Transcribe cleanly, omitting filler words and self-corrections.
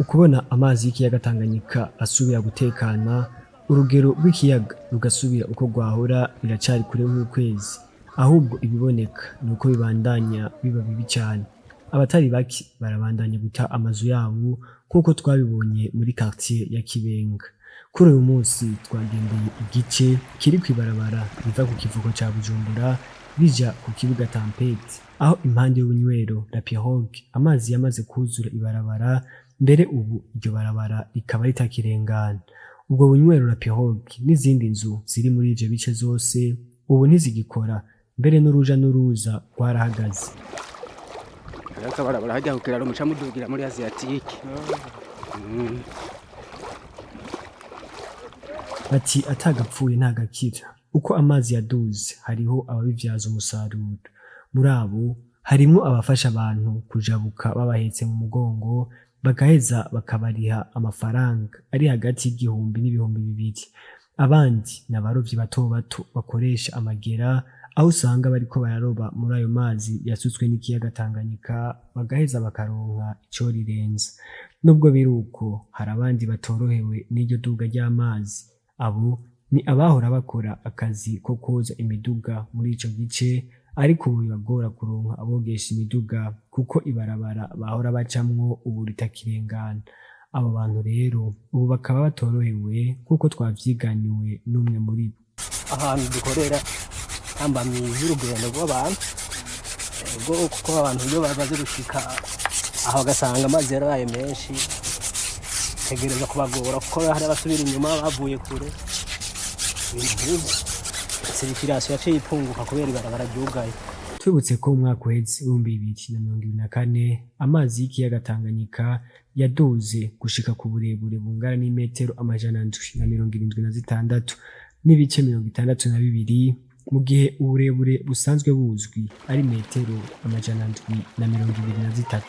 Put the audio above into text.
Ukubona amazi y'ikiyaga Tanganyika asubira gutekana, urugero rw'ikiyaga rugasubira uko rwahora, biracari kure nk'ukwezi. Ahubwo ibiboneka ni uko bibandanya biba bibi cyane. Abatari bake barabandanya guta amazu yabo, nk'uko twabibonye muri quartier ya Kibenga. Kuri uyu munsi twagendeye igice kiri kw'ibarabara riva ku kivuko ca Bujumbura rija ku kibuga Tempête, aho impande y'ubunywero La Pirogue amazi yamaze kuzura ibarabara, mbere ubu iryo barabara rikaba ritakirengana. Ubwo bunywero La Pirogue n'izindi nzu ziri muri ivyo bice zose ubu ntizigikora, mbere n'uruja n'uruza rwarahagaze. Akabarabara hajya ku kiraro muca mudugira muri Asiatique. Bati atagapfuye ntagakira. Uko amazi yaduze, hariho ababivyaza umusaruro. Muri abo harimwo abafasha abantu kujabuka babahetse mu mugongo, bagaheza bakabariha amafaranga ari hagati y'1000 n'2000. Abandi ni abarovyi bato bato bakoresha amagera, aho usanga bariko bararoba muri ayo mazi yasutswe n'ikiyaga Tanganyika, bagaheza bakaronka ico rirenza. Nubwo biri uko, hari abandi batorohewe n'iryo duga ry'amazi. Abo ni abahora bakora akazi ko kwoza imiduga muri ico gice, ariko ubu bibagora kuronka abogesha imiduga kuko ibarabara bahora bacamwo ubu ritakirengana. Abo bantu rero ubu bakaba batorohewe, nk'uko twavyiganiwe n'umwe muri bo. Ahantu dukorera ntambamyi z'urugendo rw'abantu, ubwo kuko abantu iyo bamaze gushika aho bagasanga amazi yarabaye menshi, tegereza kubagora, kuko hari abasubira inyuma bavuye kure, ibintu nk'ivyo. Circulation yaciye ipunguka kubera ibarabara ryugaye. Twibutse ko mu mwaka uheze w'2024 amazi y'ikiyaga Tanganyika yaduze gushika ku burebure bungana n'imetero 776.62, mu gihe uburebure busanzwe buzwi ari metero 723.